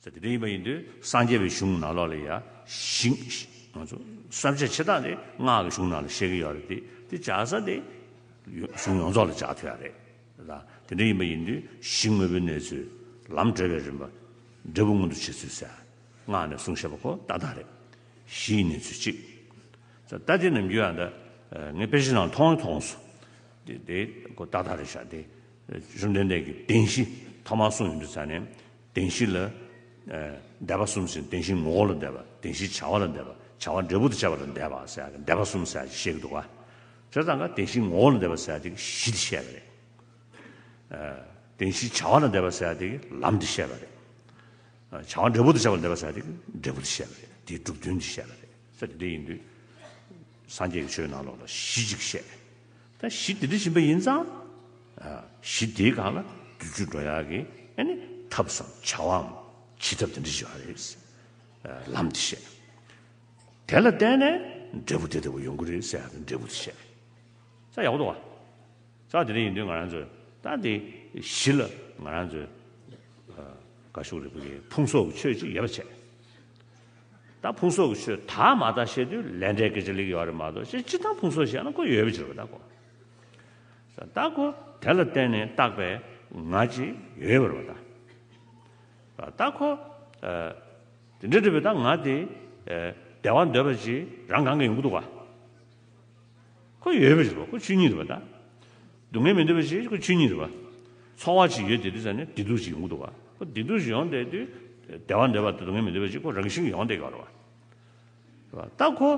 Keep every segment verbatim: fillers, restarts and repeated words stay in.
ཟེར། དེ་འདྲ་ཡིན་པ་ཡིན་དུས་སངས་རྒྱས་པའི་གཞུང་ནང་ལོགས་ལ་ཡ་ཞིང་། ང་ཚོ་བསམ་བྱ་བྱེ་བྲག་དེ་སྔགས་ཀྱི་གཞུང་ནང་ལ་བཤད་ཀྱི་ཡོད་རེད་དེ། དེ་སྦྱར་ས་དེ་གཞུང་ཡོངས་རྫོགས་ལ་སྦྱར་ཐུབ་ཡ་རེད། ད་དེ་འདྲ་ཡིན་པ་ཡིན་དུས་གཞི་དངོས་པོའི་གནས་ཚུལ། ལམ་བགྲོད་པའི་རིམ་པ། འབྲས་བུ་མངོན་དུ་བྱེད་ཚུལ་ཟེར། སྔགས་ནས་གསུངས་བཞག་པ་ཁོ་ཏག་ཏག་རེད། གཞི་ཡི་གནས་ཚུལ་གཅིག། ད་དེ་ནམ་རྒྱུན་ཡང་ད་ངས་དཔེ་ཆ་ནང་མཐོང་མཐོང་སོང་། དེ་དེ་ཁོ་ཏག་ཏག་རེད་ཤག། དེ་བཅོམ་ལྡན་འདས་ཀྱིས་བདེན་བཞི་ཐོག་མར་གསུངས་ཡོང་དུས་ཙ་ནས། བདེན་བཞི་ལ་འདས་པ་གསུམ་ཟེར། བདེན་བཞིའི་ངོ་བོ་ལ་འདས་པ། བདེན་བཞིའི་བྱ་བ་ལ་འདས་པ། བྱ་བ་འབྲས་བུ་དང་བཅས་པ་ལ་འདས་པ་ཟེར་ཡ་གི་འདས་པ་གསུམ་ཟེར་ཡ་ཅིག་བཤད་ཀྱི་འདུག་ག། བྱས་ཙང་ཀ་བདེན་བཞིའི་ངོ་བོ་ལ་འདས་པ་ཟེར་ཡ་དེ་གི་གཞི་དེ་བཤད་པ་རེད། བདེན་བཞིའི་བྱ་བ་ལ་འདས་པ་ཟེར་ཡ་དེ་གི་ལམ་དེ་བཤད་པ་རེད། བྱ་བ་འབྲས་བུ་དང་བཅས་པ་ལ་འདས་པ་ཟེར་ཡ་དེ་གི་འབྲས་བུ་དེ་བཤད་པ་རེད། དེའི་གྲུབ་དོན་དེ་བཤད་པ་རེད། ས་དེ་འདྲ་ཡིན་དུས། སངས་རྒྱས་ཀྱི་ཆོས་ནང་ལོགས་ལ་གཞི་གཅིག་བཤད། ད་གཞི་དེ་འདྲ་ཡིན་པ་ཡིན་ཙང་། གཞི་དེའི་སྒང་ལ་བསྒྱུར་བཅོས་འགྲོ་ཡག་གི་ཨ་ནི་ཐབས་སམ་བྱ་བའམ་བྱེད་ཐབས་དེ་འདྲ་ཞིག་ཡོད་རེད། ལམ་དེ་བཤད། དེ་ལ་བརྟེན་ནས་འབྲས་བུ་དེ་ལྟ་བུ་ཡོང་གི་རེད་ཟེར་ཡག་གི་འབྲས་བུ་དེ་བཤད། ས་ཡག་པོ་འདུག་བ། ས་དེ་འདྲ་ཡིན་དུས་ང་རང་ཚོས་ད་དེ་གཞི་ལ་ང་རང་ཚོས་ག་ཞུ་རེད། བུ་གའི་ཕུང་སོགས་ཀྱི་ཆོས་ཅིག་ཡོད་པ་བྱས། ད་ཕུང་སོགས་ཀྱི་ཆོས་དག་མ་དག་བཤད་དུས་ལས་འབྲས་སྐད་ཆ་སླེབས་ཀྱི་ཡོད་རེད་མ་གཏོགས། སྤྱིར་བཏང་ཕུང་སོགས་བཤད་ན་ཁོ་ཡོད་པ་ཅིག་རེད་པ། ད་ཁོ། ད་ཁོ་དེ་ལ་བརྟེན་ནས་བཏགས་པའི་ང་ཅིག་ཡོད་པ་རེད་པ། ད་ད་ཁོ། དེ་འདྲ་འདྲ་བའི་ད་ང་དེ། བདེ་བ་འདོད་པ་ཅིག་རང་གང་གིས་ཡོང་གི་འདུག་ག། ཁོ་ཡོད་པ་ཞིག་རེད་པ། ཁོ་ཆོས་ཉིད་རེད་པ། ད་སྡུག་བསྔལ་མི་འདོད་པ་ཞིག་ཁོ་ཆོས་ཉིད་རེད་པ། ཚོར་བ་ཅིག་ཡོད་བསྡད་དུས་ཙ་ནས་བདེ་སྡུག་ཅིག་ཡོང་གི་འདུག་ག། ཁོ་བདེ་སྡུག་ཅིག་ཡོང་བསྡད་དུས། བདེ་བ་འདོད་པ་དང་སྡུག་བསྔལ་མི་འདོད་པ་ཅིག་ཁོ་རང་བཞིན་གྱིས་ཡོང་བསྡད་ཀྱི་ཡོད་རེད་པ། རེད་པ། ད་ཁོ་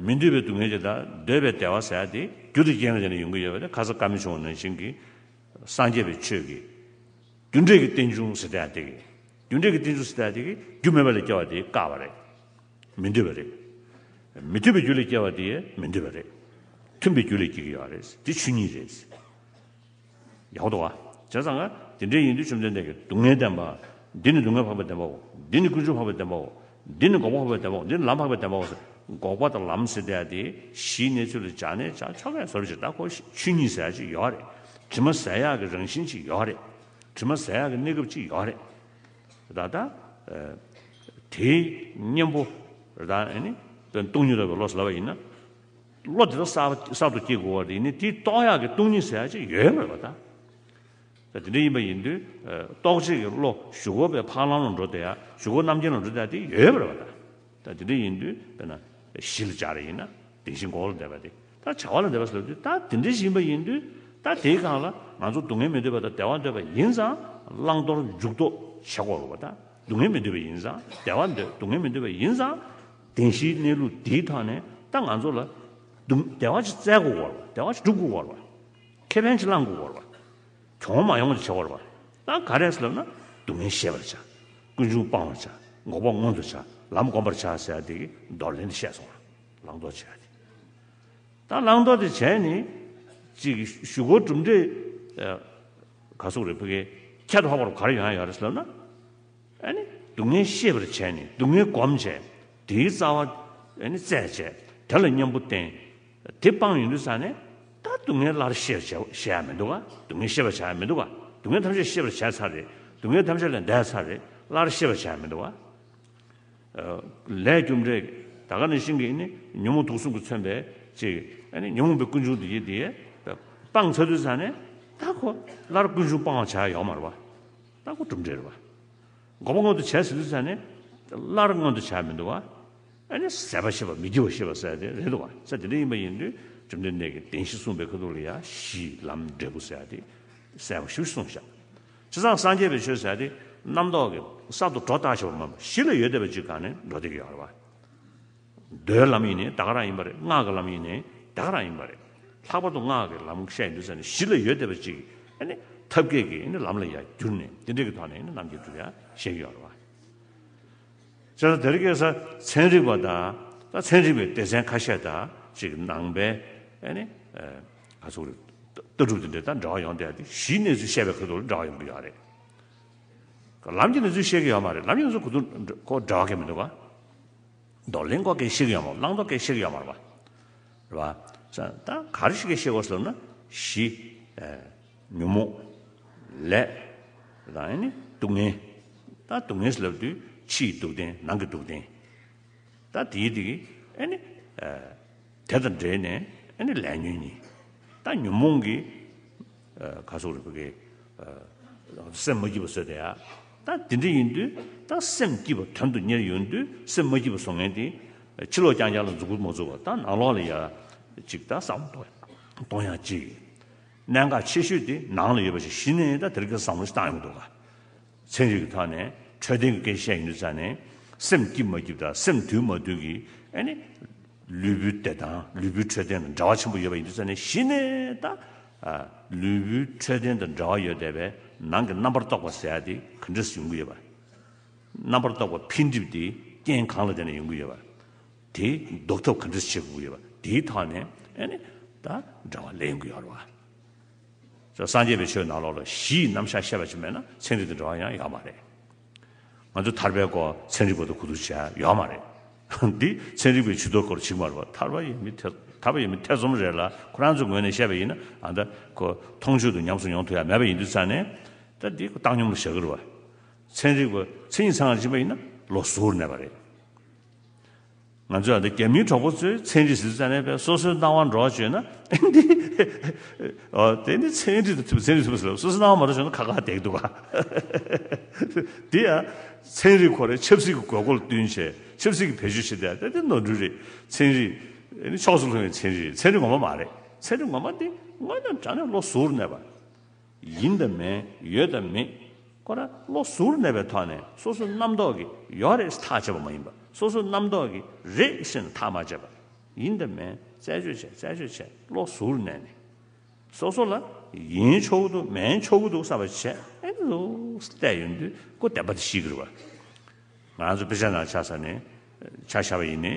མི་འདོད་པའི་སྡུག་བསྔལ་དེ་དང་འདོད་པའི་བདེ་བ་ཟེར་ཡ་དེ་རྒྱུ་དང་རྐྱེན་ལ་བརྟེན་ནས་ཡོང་གི་ཡོད་པ་དེ། ཁ་སང་བཀའ་མོལ་བྱུང་བ་ནང་བཞིན་གྱི་སངས་རྒྱས་པའི་ཆོས་ཀྱི་རྒྱུ་འབྲས་ཀྱི་རྟེན་འབྱུང་ཟེར་བསྡད་ཡ་དེ་གི། རྒྱུ་འབྲས་ཀྱི་རྟེན་འབྱུང་ཟེར་བསྡད་ཡ་དེ་གི་རྒྱུ་མེད་པ་ལས་སྐྱེ་བ་དེ་བཀག་པ་རེད། མི་འདོད་པ་རེད། མི་མཐུན་པའི་རྒྱུ་ལས་སྐྱེ་བ་དེ་མི་འདོད་པ་རེད། མཐུན་པའི་རྒྱུ་ལས་སྐྱེ་གི་ཡོད་རེད། དེ་ཆོས་ཉིད་རེད། ཡག་པོ་འདུག་ག། བྱས་ཙང་ཀ་དེ་འདྲ་ཡིན་དུས་བཅོམ་ལྡན་འདས་ཀྱིས་སྡུག་བསྔལ་བདེན་པ། འདི་ནི་སྡུག་བསྔལ་འཕགས་པའི་བདེན་པའོ། འདི་ནི་ཀུན་འབྱུང་འཕགས་པའི་བདེན་པའོ། འདི་ནི་འགོག་པ་འཕགས་པའི་བདེན་པའོ། འདི་ནི་ལམ་འཕགས་པའི་བདེན་པའོ་ཟེར། འགོག་པ་དང་ལམ་ཟེར་བསྡད་ཡ་དེ་གཞིའི་གནས་ཚུལ་ལ་སྦྱར་ནས་སྦྱར་ཆོག་གི་ཡོད་རེད་པ་ཅིག། ད་ཁོ་ཆོས་ཉིད་ཟེར་ཡ་ཅིག་ཡོད་རེད། དྲི་མ་ཟད་ཡག་གི་རང་བཞིན་ཅིག་ཡོད་རེད། དྲི་མ་ཟད་ཡག་གི་གནས་སྐབས་ཅིག་ཡོད་རེད། ད་ལྟ། དེའི་གཉེན་པོ། ད་ཨ་ནི་སྟོང་ཉིད་རྟོགས་པའི་བློ་ཟེར་ལབ་པ་ཡིན་ན། བློ་དེ་དག་གསར་པ་གསར་དུ་སྐྱེ་དགོས་པ་དེ་ནི་དེ་རྟོགས་ཡག་གི་སྟོང་ཉིད་ཟེར་ཡག་ཅིག་ཡོད་པ་རེད་པ། ད་ད་དེ་འདྲ་ཡིན་པ་ཡིན་དུས། རྟོགས་བྱེད་ཀྱི་བློ་གཞུག་གུ་བའི་འཕགས་ལམ་ལ་འགྲོ་བསྡད་ཡག། གཞུག་གུ་རྣམ་མཁྱེན་ལ་འགྲོ་བསྡད་ཡག་དེ་ཡོད་པ་རེད་པ། ད་ད་དེ་འདྲ་ཡིན་དུས་དཔེར་ན་གཞི་ལ་སྦྱར་ཡིན་ན་བདེན་བཞིའི་ངོ་བོ་ལ་འདས་པ་དེ། ད་བྱ་བ་ལ་འདས་པ་ཟེར་ལབ་དུས་ད་དེ་འདྲ་ཞིག་ཡིན་པ་ཡིན་དུས། ད་དེའི་སྒང་ལ་ང་ཚོ་སྡུག་བསྔལ་མི་འདོད་པ་དང་བདེ་བ་འདོད་པ་ཡིན་ཙང་བླང་དོར་འཇུག་ལྡོག་བྱེད་དགོས་རེད་པ། ད་སྡུག་བསྔལ་མི་འདོད་པ་ཡིན་ཙང་། བདེ་བ་འདོད། སྡུག་བསྔལ་མི་འདོད་པ་ཡིན་ཙང་། བདེན་བཞིའི་གནས་ལུགས་འདིའི་ཐོག་ནས་ད་ང་ཚོ་ལ་སྡུག་བདེ་བ་ཅིག་བཙལ་དགོས་རེད་པ། བདེ་བ་ཅིག་སྒྲུབ་དགོས་རེད་པ། ཁེ་ཕན་ཅིག་བླང་དགོས་རེད་པ། གྱོང་མ་ཡོང་བ་ཅིག་བྱེད་དགོས་རེད་པ། ད་ག་རེ་ཟེར་ལབ་ན། སྡུག་བསྔལ་ཤེས་པར་བྱ། ཀུན་འབྱུང་སྤང་བར་བྱ། འགོག་པ་མངོན་དུ་བྱ། ལམ་བསྒོམ་པར་བྱ་ཟེར་ཡ་དེ་གི་མདོ་ལས་འདི་བཤད་སོང་བ། བླང་དོར་བྱེད་ཡ་དེ། ད་བླང་དོར་དེ་བྱས་ནས་ཅིག་གཞུག་གུ་གྲུབ་འབྲས། ཨ། ག་ཟེར་དགོས་རེད། ཕ་གི་ཁྱད་དུ་འཕགས་པ་རུ་ག་རེ་ཡོང་ཡ་ཡོད་རེད་ཟེར་ལབ་ན། ཨ་ནི་སྡུག་བསྔལ་ཤེས་པར་བྱས་ནས་སྡུག་བསྔལ་སྒོམ་བྱས། དེའི་རྩ་བ་ཨ་ནི་བཙལ་བྱས། དེ་ལ་གཉེན་པོ་བསྟེན། དེ་སྤངས་ཡོང་དུས་ཙ་ནས་ད་སྡུག་བསྔལ་སླར་ཤེས་བྱ་ཤེས་ཡ་མི་འདུག་ག། སྡུག་བསྔལ་ཤེས་པར་བྱ་ཡ་མི་འདུག་ག། སྡུག་བསྔལ་ཐམས་ཅད་ཤེས་པར་བྱས་ཚར་རེད། སྡུག་བསྔལ་ཐམས་ཅད་ལས་འདས་ཚར་རེད། སླར་ཤེས་པར་བྱ་ཡ་མི་འདུག་ག། ལས་རྒྱུ་འབྲས་ད་ག་ནང་བཞིན་གྱི་ནི་ཉོན་མོངས་དུག་གསུམ་གྱིས་མཚོན་པའི་ཅིག་ཨ་ནི་ཉོན་མོངས་པའི་ཀུན་འབྱུང་འདི་ཡིས་འདི་སྤངས་ཚར་དུས་ཙ་ནས་ད་ཁོ་སླར་ཀུན་འབྱུང་སྤང་བར་བྱ་ཡ་ཡོད་མ་རེད་པ། ད་ཁོ་གྲུབ་འབྲས་རེད་པ། འགོག་པ་མངོན་དུ་བྱས་ཟེར་དུས་ཙ་ནས་སླར་མངོན་དུ་བྱ་ཡ་མི་འདུག་པ། ཨ་ནི་ཟད་པ་ཤེས་པ་མི་སྐྱེ་བ་ཤེས་པ་ཟེར་ཡ་དེ་རེད་འདུག་པ། ས་དེ་འདྲ་ཡིན་པ་ཡིན་དུས་བཅོམ་ལྡན་འདས་ཀྱིས་བདེན་བཞི་གསུངས་པའི་ཁ་ཐུག་ལ་ཡ་གཞི་ལམ་འབྲས་བུ་ཟེར་ཡ་དེ་གསལ་པོ་ཞེ་པོ་ཅིག་གསུངས་ཤག། བྱས་ཙང་སངས་རྒྱས་པའི་ཆོས་ཟེར་ཡ་དེ་རྣམ་རྟོག་གིས་གསར་དུ་སྒྲོ་བཏགས་བྱས་པ་མིན་པར་གཞི་ལ་ཡོད་བསྡད་པ་ཅིག་སྒང་ནས་འགྲོ་བསྡད་ཀྱི་ཡོད་རེད་པ། མདོའི་ལམ་ཡིན་ནའི་ད་ག་རང་ཡིན་པ་རེད། སྔགས་ཀྱི་ལམ་ཡིན་ནའི་ད་ག་རང་ཡིན་པ་རེད། ལྷག་པར་དུ་སྔགས་ཀྱི་ལམ་བཤད་ཡོང་དུས་ཙ་ནས་གཞི་ལ་ཡོད་བསྡད་པ་ཅིག་ཨ་ནི་ཐབས་མཁས་ཀྱིས་ཨ་ནི་ལམ་ལ་ཡར་བསྒྱུར་ནས་དེ་འདྲ་གི་ཐོག་ནས་ཨ་ནི་རྣམ་མཁྱེན་སྒྲུབ་ཡ་བཤད་ཀྱི་ཡོད་རེད་པ། བྱས་ཙང་དེ་རིང་ཁ་སང་ཚན་རིག་པ་དང་། ད་ཚན་རིག་པའི་སྡེ་ཚན་ཁ་ཤས་དང་ཅིག་ནང་པའི་ཨ་ནི་ཨ་ག་ཟེར་དགོས་རེད། ལྟ་གྲུབ་དེ་འདྲ་དང་འབྲེལ་བ་ཡོང་བསྡད་དེ། གཞིའི་གནས་ཚུལ་བཤད་པའི་ཁ་ཐུག་ལ་འབྲེལ་བ་ཡོང་གི་ཡོད་རེད། ལམ་གྱི་གནས་ཚུལ་བཤད་ཀྱི་ཡོད་མ་རེད། ལམ་གྱི་གནས་ཚུལ་ཁོ་ཚོ་ཁོ་འབྲེལ་བ་གང་ཡང་མི་འདུག་ག། མདོ་ལས་ཁོ་སྐད་བཤད་ཀྱི་ཡོད་མ་རེད། བླང་དོར་སྐད་བཤད་ཀྱི་ཡོད་མ་རེད་པ། རེད་པ། ས་ད་ག་རེ་ཞིག་གི་བཤད་དགོས་ཟེར་ན། གཞི། ཨ། ཉོན་མོངས། ལས། དང་ཨ་ནི་སྡུག་བསྔལ། ད་སྡུག་བསྔལ་ཟེར་ལབ་དུས་ཕྱིའི་སྡུག་བདེན་ནང་གི་སྡུག་བདེན། ད་དེའི་དེ་གི་ཨ་ནི་ཨ་དེ་དང་འབྲེལ་ནས་ཨ་ནི་ལས་ཉོན་གཉིས། ད་ཉོན་མོངས་ཀྱི་ཨ་ག་སོགས་རེད་བ་གི་ཨ་སེམས་མ་སྐྱིད་པ་བཟོས་དེ་ཡ། ད་དེ་འདྲ་ཡིན་དུས་ད་སེམས་སྐྱིད་པ་དོན་དུ་གཉེར་ཡོང་དུས་སེམས་མ་སྐྱིད་པ་བཟོ་མཁན་དེ་ཕྱི་ལོགས་རྐྱང་རྐྱང་ལ་འཛུགས་སྐུ་མ་བཙུགས་པ། ད་ནང་ལོགས་ལ་ཡ་ཅིག་ད་བསམ་བློ་གཏོང་ཡ་གཅིག་གནད་འགག་ཆེ་ཤོས་དེ་ནང་ལ་ཡོད་པ་ཞིག་གཞི་ནས་ད་དེ་རིགས་བསམ་བློ་ཞིག་བཏང་ཡོང་གི་འདུག་ག་ཚན་རིག་གི་ཐོག་ནས་འཕྲོད་བསྟེན་གྱི་སྐད་ཆ་བཤད་ཡོང་དུས་ཙང་ནས་སེམས་སྐྱིད་མ་སྐྱིད་དང་སེམས་དུལ་མ་དུལ་གྱི་ཨ་ནི་ལུས་པོའི་བདེ་ཐང་ལུས་པོའི་འཕྲོད་བསྟེན་དང་འབྲེལ་བ་ཆེན་པོ་ཡོད་པ་ཡིན་དུས་ཙང་ནས་གཞི་ནས་ད་ཨ་ལུས་པོའི་འཕྲོད་བསྟེན་དང་འབྲེལ་བ་ཡོད་བསྡད་པའི་ནང་གི་རྣམ་པར་རྟོག་པ་ཟེར་ཡ་དེ་ག་འདྲས་ཡོང་གི་ཡོད་པ། རྣམ་པར་རྟོག་པ་འཕེལ་འགྲིབ་དེ་རྐྱེན་གང་ལ་བརྟེན་ནས་ཡོང་གི་ཡོད་པ། དེ་ཟློག་ཐབས་ག་འདྲས་བྱེད་དགོས་ཀྱི་ཡོད་པ། དེའི་ཐོག་ནས་ཨ་ནི་ད་འབྲེལ་བ་སླེབས་ཡོང་གི་ཡོད་རེད་བ། སངས་རྒྱས་པའི་ཆོས་ནང་ལོགས་ལ་གཞི་ཡི་རྣམ་གཞག་བཤད་པ་ཅིག་མེད་ན་ཚན་རིག་དང་འབྲེལ་བ་ཡང་ཡོད་མ་རེད། ང་ཚོ་ཐར་པའི་སྐོར་ཚན་རིག་པ་དང་གོ་བསྡུར་བྱས་ཡོད་མ་རེད། འདི་ཚན་རིག་པའི་ཇུས་གཏོགས་སྐོར་ཅིག་མ་རེད་བ། ཐར་པ་ཡོད་མེད་ཐེ་ཐར་པ་ཡོད་མེད་ཐེ་ཚོམ་རེད་ལ། ཁོ་རང་ཚོའི་ངོས་ནས་བཤད་པ་ཡིན་ན་ཨ་ད་ཁོ་མཐོང་ཆོས་དང་ཉམས་སུ་མྱོང་ཐུབ་ཡ་མེད་པ་ཡིན་དུས་ཙང་ནས་ད་འདི་ཁོ་བཏང་སྙོམས་ལ་བཞག་གི་རེད་བ། ཚན་རིག་པ་མཚན་ཉིད་ཚང་བ་ཅིག་ཡིན་ན་བློ་གཟུ་བོར་གནས་པ་རེད། ང་ཚོས་ཨ་ད་རྒྱ་མིའི་གྲོགས་པོ་ཚོས་ཚན་རིག་ཟེར་ཙང་ནས་པས་སོ་སོའི་སྣང་བ་འགྲོ་བ་བཅོས་ན་འདི་ཨོ་དེ་ནི་ཚན་རིག་དང་མཐུན་པ་ཚན་རིག་མཐུན་པ་ཟེར་ལ་སོ་སོའི་སྣང་བ་མ་འགྲོ་བཅོས་ན་ཁ་ཁ་བསྡད་འདུག་ག་འདི་ཡང་ཚན་རིག་ཁོ་རང་ཆབ་སྲིད་ཀྱི་དགོས་མཁོ་ལ་བསྟུན་བྱས་ཆབ་སྲིད་ཀྱི་བེད་སྤྱོད་བྱེད་བསྡད་དེ་དེ་ནོར་འཁྲུལ་རེད། ཚན་རིག་ཨ་ནི་ཕྱོགས་སུ་ལྷུང་བའི་ཚན་རིག་ཚན་རིག་ངོ་མ་མ་རེད། ཚན་རིག་ངོ་མ་འདི་དངོས་གནས་དྲང་གནས་བློ་གཟུ་བོར་གནས་པ། ཡིན་དང་མིན་ཡོད་དང་མེད་ཁོ་རང་བློ་གཟུ་བོར་གནས་པའི་ཐོག་ནས་སོ་སོའི་རྣམ་རྟོག་གིས་ཡོད་རེད་ཟེར་ཐག་བཅད་པ་མ་ཡིན་པ། སོ་སོའི་རྣམ་རྟོག་གིས་རེད་ཟེར་ནས་ཐག་མ་བཅད་པ། ཡིན་དང་མིན་རྩད་གཅོད་བྱས་རྩད་གཅོད་བྱས་བློ་གཟུ་བོར་གནས་ནས་སོ་སོ་ལ་ཡིན་ཆོག་གི་འདུག་མིན་ཆོག་གི་འདུག་བསམ་པ་བྱས་ཨེ་འདུག་བལྟས་ཡོང་དུས་ཁོ་བདེན་པ་དེ་ཤེས་ཀྱི་རེད་བ། ང་རང་ཚོ་དཔེ་ཆ་ནང་ཆ་བཞག་ནས་ཆ་བཞག་པ་ཡིན་ནའི་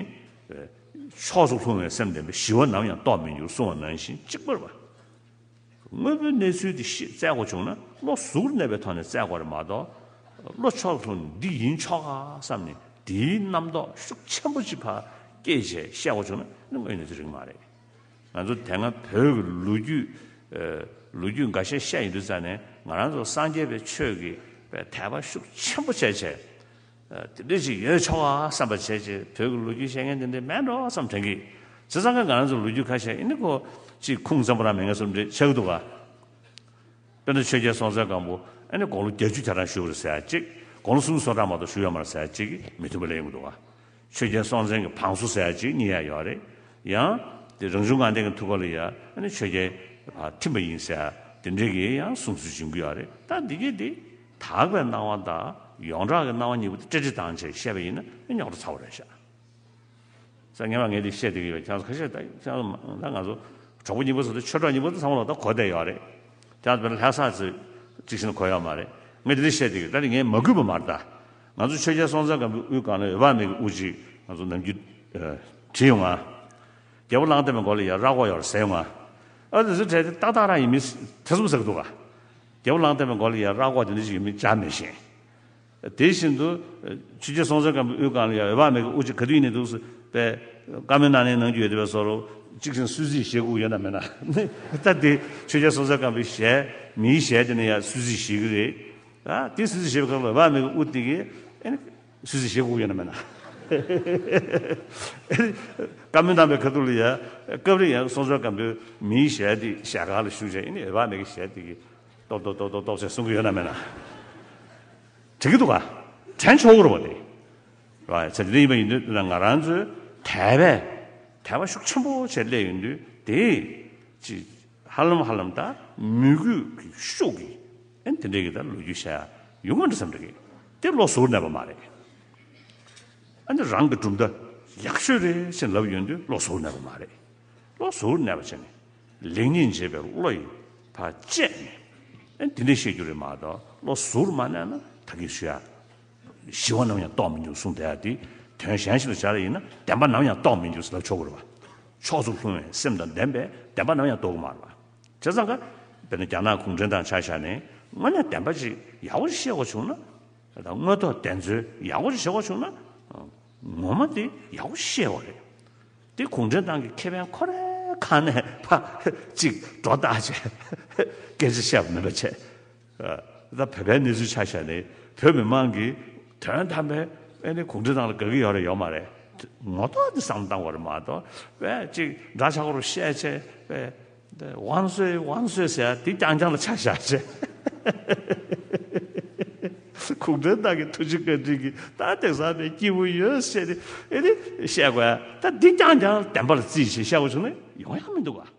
ཕྱོགས་སུ་ལྷུང་བའི་སེམས་ལྡན་པས་ཞི་བ་ནམ་ཡང་རྟོགས་མི་འགྱུར་གསུངས་པ་ནང་བཞིན་གཅིག་པ་རེད་བ། དངོས་པོའི་གནས་ཚུལ་དེ་ཤེས་བཙལ་དགོས་བྱུང་ན་བློ་གཟུར་གནས་པའི་ཐོག་ནས་བཙལ་དགོས་རེད་མ་གཏོགས། བློ་ཕྱོགས་ལྷུང་ནས་འདི་ཡིན་ཆོག་ག་བསམ་ནས་དེའི་རྣམ་རྟོག་ཤུགས་ཆེན་པོ་ཅིག་ཕར་སྐྱེས་བྱས་བཤད་དགོས་བྱུང་ན་དངོས་གནས་དེ་རིགས་མ་རེད། ང་ཚོ་དེ་སྔ་བོད་ཀྱི་ལོ་རྒྱུས་ལོ་རྒྱུས་འགའ་ཤས་བཤད་ཡོང་དུས་ཙང་ནས་ང་རང་ཚོ་སངས་རྒྱས་པའི་ཆོས་ཀྱི་དད་པ་ཤུགས་ཆེན་པོ་བྱས་བྱས། དེ་འདྲ་ཞིག་ཡོད་ཆོག་ཨ་བསམ་པ་བྱས་བྱས་བོད་ཀྱི་ལོ་རྒྱུས་བཤད་མཁན་དེ་འདྲ་མེད་འགྲོ་བསམ་དྲན་གི། བྱས་ཙང་ཀ་ང་རང་ཚོ་ལོ་རྒྱུས་ཁ་ཤས་ཨེ་ནི་ཁོ་ཅིག་ཁུངས་བཙན་པོ་རང་མེད་མཁན་བཟོ་འདྲ་ཆགས་ཀྱི་འདུག་ག་དཔེར་ན་ཆོས་རྒྱལ་སྲོང་བཙན་སྒམ་པོ་ཨེ་ནི་དགུང་ལོ་བརྒྱད་ཅུ་དེ་རང་བཞུགས་རེད་ཟེར་ཡ་གཅིག་དགུང་ལོ་སུམ་ཅུ་སོ་གྲངས་མ་གཏོགས་བཞུགས་ཡོད་མ་རེད་ཟེར་ཡ་གཅིག་གིས་མི་མཐུན་པ་ལས་ཡོང་གི་འདུག་ག་ཆོས་རྒྱལ་སྲོང་བཙན་གྱི་བང་སོ་ཟེར་ཡ་ཅིག་རྙེད་ཡ་ཡོད་རེད། ཡང་དེ་རང་བྱུང་ངང་ལྡན་གྱི་ཐུགས་ཀ་ལ་ཡ་ཨ་ནི་ཆོས་རྒྱལ་ཕར་ཐིམ་པ་ཡིན་ཟེར་ཡ་དེ་འདྲའི་གི་ཡང་གསུང་ཚུལ་བྱུང་གི་ཡོད་རེད། ད་འདི་གི་དེ་དག་པའི་སྣང་བ་དང་ཡོངས་གྲགས་ཀྱི་སྣང་བ་གཉིས་པོ་དེ་འདྲ་འདྲ་བཏང་བྱས་བཤད་པ་ཡིན་ན་རྙོག་དྲ་ཚ་བོ་རེད་ཤག་ས་ངས་མ་ངས་དེ་བཤད་བསྡད་ཀྱི་ཡོད། ཁྱེད་ཚོ་ཁ་ཤས་ད་ཁྱེད་ཚོ་ད་ང་ཚོ་གྲོགས་པོ་གཉིས་པོ་ཚོ་དེ་ཆོས་གྲོགས་གཉིས་པོ་དེ་ཚང་མ་ལ་ད་གོ་བསྡད་ཡོད་རེད། དེ་ཚོ་བས་ལྷ་ས་ཚོས་གཅིག་བྱས་ན་གོ་ཡོད་མ་རེད། ངས་དེ་འདྲ་བཤད་བསྡད་ཀྱི་ཡོད། ད་ནི་ངས་མ་གུས་པ་མ་རེད་ད། ང་ཚོ་ཆོས་རྒྱལ་སྲོང་བཙན་སྒམ་པོའི་དབུའི་སྒང་ལ་འོད་དཔག་མེད་ཀྱི་དབུ་གཅིག་ང་ཚོ་ནམ་རྒྱུན་བྲིས་ཡོང་ང་། རྒྱལ་པོ་གླང་དར་མའི་མགོ་ལ་ཡ་ར་སྒོག་ཡོད་རེད་ཟེར་ཡོང་ང་། ཨ་དེ་ཚོ་གྲས་དེ་ཏག་ཏག་རང་ཡིན་མིན་ཐེ་ཚོམ་ཟ་གི་འདུག་ག་རྒྱལ་པོ་གླང་དར་མའི་མགོ་ལ་ཡ་ར་སྒོག་དེ་འདྲ་ཞིག་ཡོད་མིན་ཅང་མི་ཤེས། དེ་བཞིན་དུ་ཆོས་རྒྱལ་སྲོང་བཙན་སྒམ་པོའི་དབུའི་སྒང་ལ་ཡང་འོད་དཔག་མེད་ཀྱི་དབུ་གཅིག་ག་དུས་ཡིན་ནའི་འདུག་སེ་བཀའ་མོལ་གནང་ནས་གནང་རྒྱུ་ཡོད་དེ་བས་སོ་རོ་གཅིག་བཞིན་སུད་སི་ཞེ་དགུ་ཡོད་ན་མེད་ན། ད་དེ་ཆོས་རྒྱལ་སྲོང་བཙན་སྒམ་པོའི་ཞལ་མིའི་ཞལ་དེ་ནས་ཡང་སུད་སི་ཞེ་གི་རེད། ཨ་དེ་སུད་སི་ཞེ་བའི་སྐབས་ལ་འོད་དཔག་མེད་ཀྱི་དབུ་དེ་གི་ཨེ་ནི་སུད་སི་ཞེ་དགུ་ཡོད་ན་མེད་ན། བཀའ་མོལ་གནང་བའི་ཁ་ཐུག་ལ་ཡང་སྐབས་རེ་ཡང་སྲོང་བཙན་སྒམ་པོའི་མིའི་ཞལ་དེ་ཞལ་ཁ་ལ་བཞུགས་བྱས་ཨེ་ནི་འོད་དཔག་མེད་ཀྱི་ཞལ་དེ་གི་ཏོབ་ཏོབ་ཏོབ་ཏོབ་ཏོབ་ཟེར་གསུང་གི་ཡོད་ན་མེད་ན། དྲན་གྱི་འདུག་ག་དྲན་ཆོག་གི་རེད་པ་དེ། རེད་བ། ཚེ་འདི་ཡིན་པ་ཡིན་དུས་ང་རང་ཚོའི་དད་པས་དད་པ་ཤུགས་ཆེན་པོ་བྱས་སླེབས་ཡོང་དུས་དེ་ཅི་ཧ་ལམ་ཧ་ལམ་ད་མོས་གུས་ཀྱི་ཤུགས་ཀྱིས་ཨེ་དེ་འདྲའི་གི་ད་ལོ་རྒྱུས་བཤད་ཡོང་གི་འདྲ་བསམ་འདྲ་གི་དེ་བློ་གཟུར་གནས་པ་མ་རེད། ཨ་ནི་རང་གི་གྲུབ་མཐའ་ཡག་ཤོས་རེད་ཅེས་ལབ་ཡོང་དུས་བློ་གཟུར་གནས་པ་མ་རེད། བློ་གཟུར་གནས་པ་བྱས་ནས་ལེགས་ཉེས་འབྱེད་པའི་བློ་ཡིས་ཕར་དཔྱད་ནས་ཨ་ནི་འདི་འདྲས་བཤད་རྒྱུ་རེད་མ་གཏོགས་བློ་གཟུར་མ་གནས་ན་ད་གིན་ཞུ་ཡ། ཞི་བ་ནམ་ཡང་རྟོགས་མི་འགྱུར་གསུངས་བསྡད་ཡ་དེ་དོན་གཞན་ཞིག་ལ་སྦྱར་ཡ་ཡིན་ན་བདེན་པ་ནམ་ཡང་རྟོགས་མི་འགྱུར་ཟེར་ལབ་ཆོག་གི་རེད་བ། ཕྱོགས་སུ་ལྷུང་བའི་སེམས་དང་ལྡན་པས་བདེན་པ་ནམ་ཡང་རྟོགས་ཀྱི་མ་རེད་བ། བྱས་ཙང་ཀ་དཔེར་ན་རྒྱ་ནག་གུང་ཁྲན་ཏང་ཆ་བཞག་ནས་དངོས་གནས་བདེན་པ་ཅིག་ཡག་པོ་ཞིག་བཤད་དགོས་བྱུང་ན། ད་དངོས་ཐོག་བདེན་འཚོལ་ཡག་པོ་ཞིག་བྱེད་དགོས་བྱུང་ན། ངོ་མ་དེ་ཡག་པོ་ཤེས་པ་རེད། དེ་གུང་ཁྲན་ཏང་གི་ཁེ་ཕན་ཁོ་རའི་ཁ་ནས་ཕ་གཅིག་སྒྲོ་བཏགས་བྱས་སྐད་ཆ་བཤད་པ་མིན་པ་བྱས། ད་བོད་པའི་གནས་ཚུལ་ཆ་བཞག་ནས་ བོད་མི་མང་གིས་དོན་དམ་པའི་ཨེ་ནི་གུང་ཁྲན་ཏང་ལ་དགའ་གི་ཡོད་རེད་ཡོད་མ་རེད། ངོ་ཐོག་དེ་བསམ་བློ་བཏང་དགོས་རེད་མ་གཏོགས་པས་ཅིག་འདྲ་ཆགས་རུ་བཤད་བྱས་པས་དབང་སོས་དབང་སོས་ཟེར་དེ་རྐྱང་རྐྱང་ལ་ཆ་བཞག་བྱས། གུང་ཁྲན་ཏང་གི་ཐུགས་རྗེ་བཀའ་དྲིན་གྱིས་ད་དེང་སང་པའི་སྐྱིད་པོ་ཡོད་ཟེར་ཏེ་ཨེ་ནི་བཤད་དགོས་ད་འདི་རྐྱང་རྐྱང་བདེན་པ་ལ་རྩིས་བྱས་བཤད་དགོས་བྱུང་ན་ཡོང་ཡ་མི་འདུག་ག